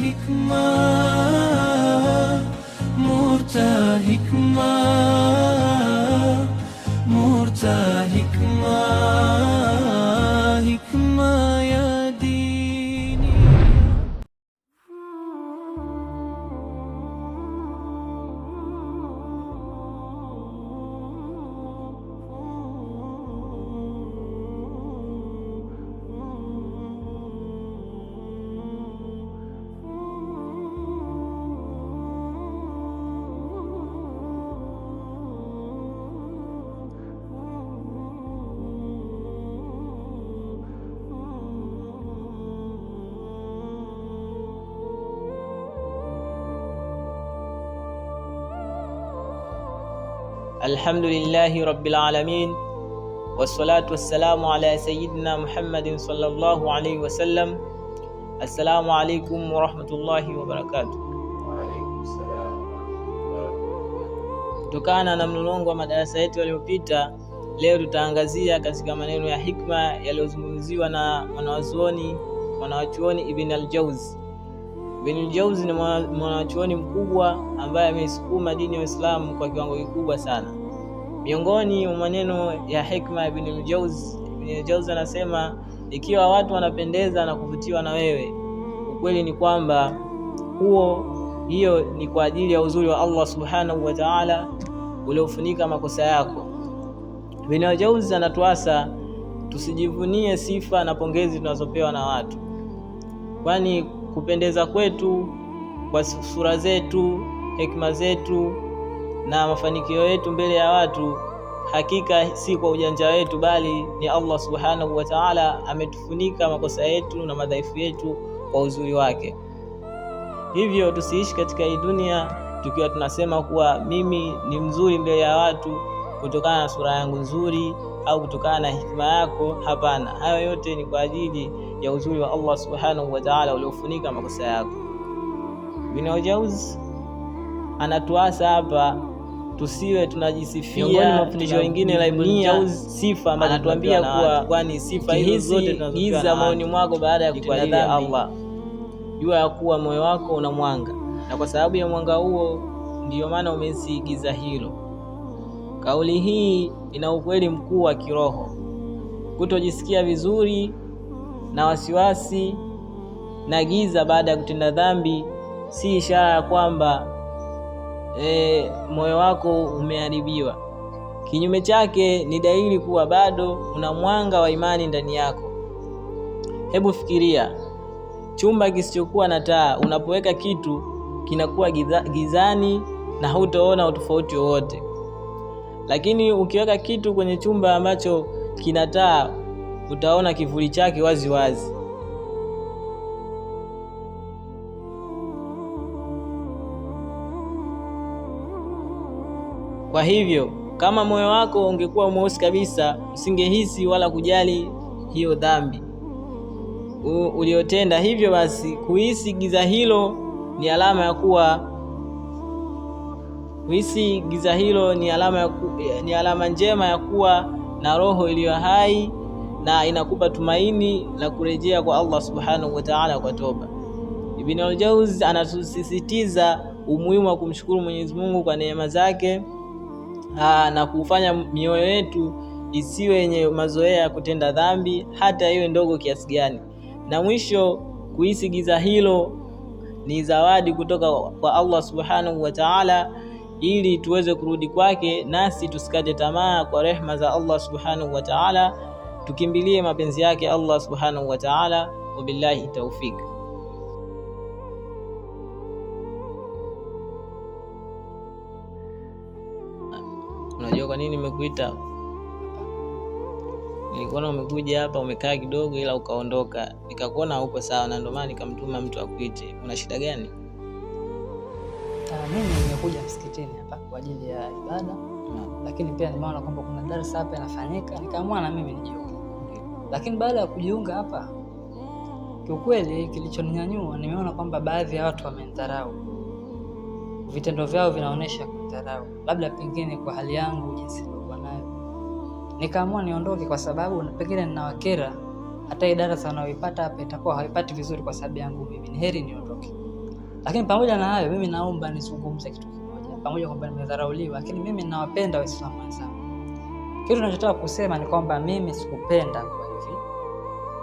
hikma, murta hikma, murta hikma, hikma ya dini. Alhamdulillahi rabbil alamin wassalatu wassalamu ala sayyidina Muhammadin sallallahu alaihi wasallam. Assalamu alaikum warahmatullahi wabarakatuh. Kutokana na mlolongo wa madarasa yetu yaliyopita, leo tutaangazia katika maneno ya hikma yaliyozungumziwa na mwanawachuoni Ibn al-Jawzi. Ibn al-Jawzi ni mwanachuoni mkubwa ambaye ameisukuma dini ya Uislamu kwa kiwango kikubwa sana. Miongoni mwa maneno ya hikma Ibn al-Jawzi, Ibn al-Jawzi anasema, ikiwa watu wanapendeza na kuvutiwa na wewe, ukweli ni kwamba hiyo ni kwa ajili ya uzuri wa Allah Subhanahu wa Ta'ala uliofunika makosa yako. Ibn al-Jawzi anatuasa tusijivunie sifa na pongezi tunazopewa na watu, kwani kupendeza kwetu kwa sura zetu, hekima zetu na mafanikio yetu mbele ya watu, hakika si kwa ujanja wetu, bali ni Allah Subhanahu wa Ta'ala ametufunika makosa yetu na madhaifu yetu kwa uzuri wake. Hivyo tusiishi katika hii dunia tukiwa tunasema kuwa mimi ni mzuri mbele ya watu kutokana na sura yangu nzuri au kutokana na hikma yako. Hapana, hayo yote ni kwa ajili ya uzuri wa Allah Subhanahu wa Ta'ala uliofunika makosa yako. Ibn al-Jawzi anatuasa hapa tusiwe tunajisifia. Miongoni mwa fundisho lingine la Ibn al-Jawzi, sifa anatuambia kuwa kwani sifa hizo zote tunazopewa moyoni mwako baada ya kutenda dhambi, Allah, jua ya kuwa moyo wako una mwanga, na kwa sababu ya mwanga huo ndiyo maana umehisi giza hilo. Kauli hii ina ukweli mkuu wa kiroho. Kutojisikia vizuri na wasiwasi na giza baada ya kutenda dhambi si ishara ya kwamba moyo wako umeharibiwa. Kinyume chake ni dalili kuwa bado una mwanga wa imani ndani yako. Hebu fikiria chumba kisichokuwa na taa, unapoweka kitu kinakuwa gizani na hutoona utofauti wowote. Lakini ukiweka kitu kwenye chumba ambacho kina taa, utaona kivuli chake wazi wazi. Kwa hivyo kama moyo wako ungekuwa mweusi kabisa, usingehisi wala kujali hiyo dhambi uliyotenda. Hivyo basi kuhisi giza hilo ni alama ya kuwa kuhisi giza hilo ni alama ni alama njema ya kuwa na roho iliyo hai na inakupa tumaini la kurejea kwa Allah Subhanahu wa Ta'ala kwa toba. Ibn al-Jawzi anatusisitiza umuhimu wa kumshukuru Mwenyezi Mungu kwa neema zake na kufanya mioyo yetu isiwe yenye mazoea ya kutenda dhambi hata iwe ndogo kiasi gani. Na mwisho, kuhisi giza hilo ni zawadi kutoka kwa Allah Subhanahu wa Ta'ala, ili tuweze kurudi kwake, nasi tusikate tamaa kwa rehma za Allah Subhanahu wa Ta'ala, tukimbilie mapenzi yake Allah Subhanahu wa Ta'ala. Wabillahi taufik. Unajua kwa nini nimekuita? Nilikuona umekuja hapa umekaa kidogo, ila ukaondoka, nikakuona uko sawa, na ndio maana nikamtuma mtu akuite. Una shida gani? Mimi nimekuja msikitini hapa kwa ajili ya ibada, lakini pia nimeona kwamba kuna darasa hapa inafanyika, nikaamua na mimi nijiunge. Lakini baada ya kujiunga hapa, kiukweli kilichoninyanyua, nimeona kwamba baadhi ya watu wamenidharau, vitendo vyao vinaonyesha kunidharau, labda pengine kwa hali yangu jinsi nilivyokuwa nayo, nikaamua niondoke, kwa sababu pengine ninawakera. Hata hii darasa wanayoipata hapa itakuwa haipati vizuri kwa sababu yangu mimi. Ni heri niondoke. Lakini pamoja na hayo, mimi naomba nizungumze kitu kimoja, pamoja kwamba nimedharauliwa, lakini mimi nawapenda Waislamu wenzangu. Kitu ninachotaka kusema ni kwamba mimi sikupenda kwa hivi,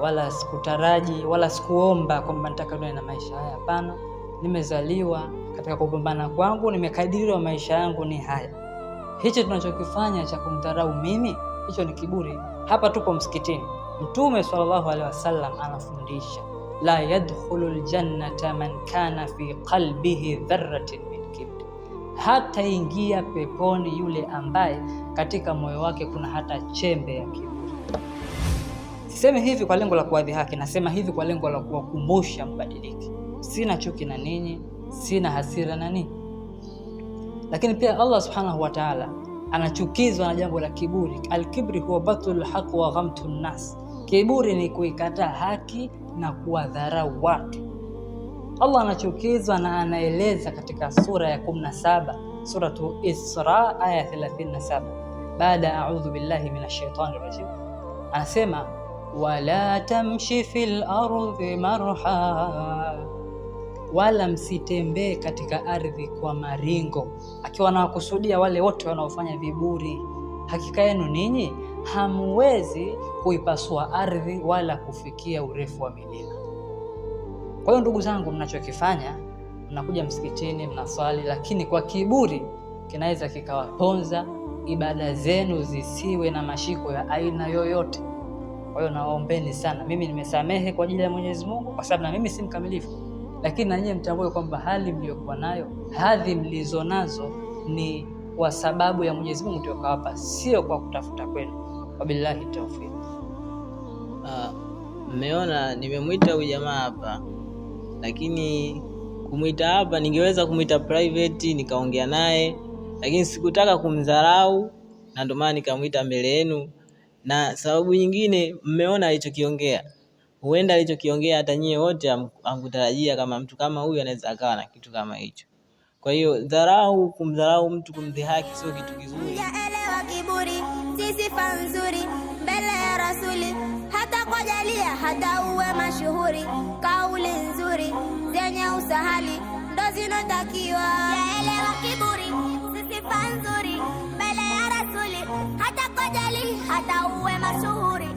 wala sikutaraji, wala sikuomba kwamba nitaka niwe na maisha haya. Hapana, nimezaliwa katika kupambana kwangu, nimekadiriwa maisha yangu ni haya. Hicho tunachokifanya cha kumdharau mimi, hicho ni kiburi. Hapa tupo msikitini, Mtume sallallahu alaihi wasallam anafundisha, la yadkhulu ljannata man kana fi qalbihi dharratin min kibri, hataingia peponi yule ambaye katika moyo wake kuna hata chembe ya kiburi. Sisemi hivi kwa lengo la kuwadhihaki, nasema hivi kwa lengo la kuwakumbusha mbadilike. Sina chuki na ninyi, sina hasira na ninyi. Lakini pia Allah subhanahu wa ta'ala anachukizwa na jambo la kiburi. Alkibri huwa batlul haq wa ghamtu nnas, kiburi ni kuikataa haki na kuwadharau watu. Allah anachukizwa na anaeleza katika sura ya 17, suratu Isra aya 37, baada a'udhu billahi minash shaitani rajim, anasema wala tamshi fil ardhi marha, wala msitembee katika ardhi kwa maringo, akiwa anawakusudia wale wote wanaofanya viburi. Hakika yenu ninyi hamwezi kuipasua ardhi wala kufikia urefu wa milima. Kwa hiyo ndugu zangu, mnachokifanya, mnakuja msikitini mnaswali, lakini kwa kiburi kinaweza kikawaponza ibada zenu zisiwe na mashiko ya aina yoyote. Kwa hiyo nawaombeni sana, mimi nimesamehe kwa ajili ya Mwenyezi Mungu, kwa sababu na mimi si mkamilifu, lakini na nyinyi mtambue kwamba hali mliyokuwa nayo, hadhi mlizonazo ni kwa sababu ya Mwenyezi Mungu ndio kawapa, sio kwa kutafuta kwenu. Wabillahi tawfiq. Mmeona nimemwita huyu jamaa hapa, lakini kumwita hapa ningeweza kumwita private nikaongea naye, lakini sikutaka kumdharau na ndio maana nikamwita mbele yenu. Na sababu nyingine, mmeona alichokiongea, huenda alichokiongea hata nyie wote hamkutarajia kama mtu kama huyu anaweza akawa na kitu kama hicho. Kwa hiyo dharau, kumdharau mtu, kumdhihaki sio kitu kizuri. Mjaelewa kiburi si sifa nzuri mbele ya Rasuli, hata kwa jalia hata uwe mashuhuri, kauli nzuri zenye usahali ndo zinotakiwa. Mjaelewa kiburi si sifa nzuri mbele ya Rasuli, hata kwa jali hata uwe mashuhuri,